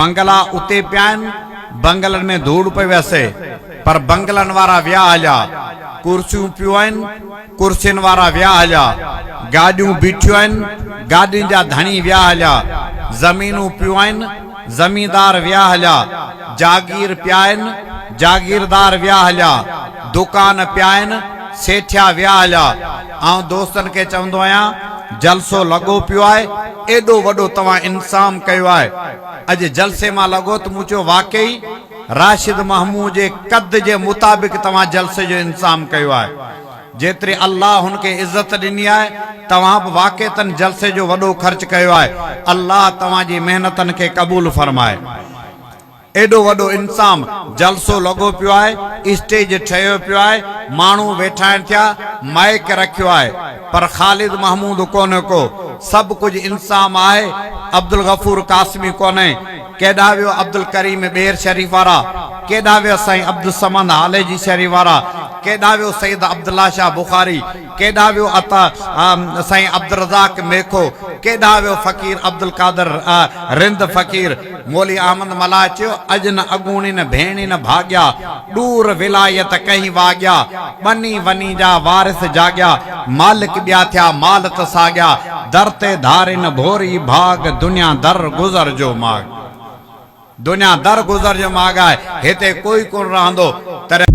بنگلا اتي پيا آهن، بنگلن ۾ ڌوڙ پئي وسي، پر بنگلن وارا ويا هليا. ڪرسيون پيون آهن، ڪرسين وارا ويا هليا. گاڏيون بيٺيون آهن، گاڏين جا ڌڻي ويا هليا. زمينون پيون آهن، زميندار ويا هليا. جاگير پيا آهن، جاگيردار ويا هليا. دڪان پيا آهن، سيٺيا ويا هليا. آئون دوستن کي چوندو آهيان، جلسو لڳو پيو آهي، ايڏو وڏو توهان انتظام ڪيو آهي. اڄ جلسي مان لڳو ته مون چيو واقعي راشد محمود جي قد جي مطابق توهان جلسي جو انتظام ڪيو آهي. جيتري الله هن کي عزت ڏني آهي، توهان به واقعتن جلسي جو وڏو خرچ ڪيو آهي. الله توهان جي محنتن کي قبول فرمائي. ايڏو وڏو انتظام، جلسو لڳو پيو آهي، اسٽيج ٺهيو پيو آهي، ماڻهو ويٺائڻ ٿيا، مائيڪ رکيو آهي، پر خالد محمود ڪونهي ڪو، سڀ ڪجهه انتظام آهي، عبدالغفور قاسمي ڪونهي، ڪيڏانهن ويو عبدالڪريم ٻير شريف وارا، ڪيڏانهن ويو سائين عبدالصمد هاليجي شريف وارا، ڪيڏانهن ويو سيد عبدالله شاهه بخاري، ڪيڏانهن ويو عطا سائين عبدالرزاق ميکو، ڪيڏانهن ويو فقير عبدالقادر رند فقير، مولوي احمد ملاح چيو، اڄ نه اڳوڻين ڀيڻين ڀاڳيا، ڏور ولايت ڪهين واڳيا، ٻني وني جا وارث جاڳيا، مالڪ ٻيا ٿيا مال ته ساڳيا، در تي ڌارين ڀوري ڀاڳ، دنيا در گذر جو ماڳ. دنيا در گذر جو ماڳ آهي، هتي ڪوئي ڪونه رهندو، تڏهن.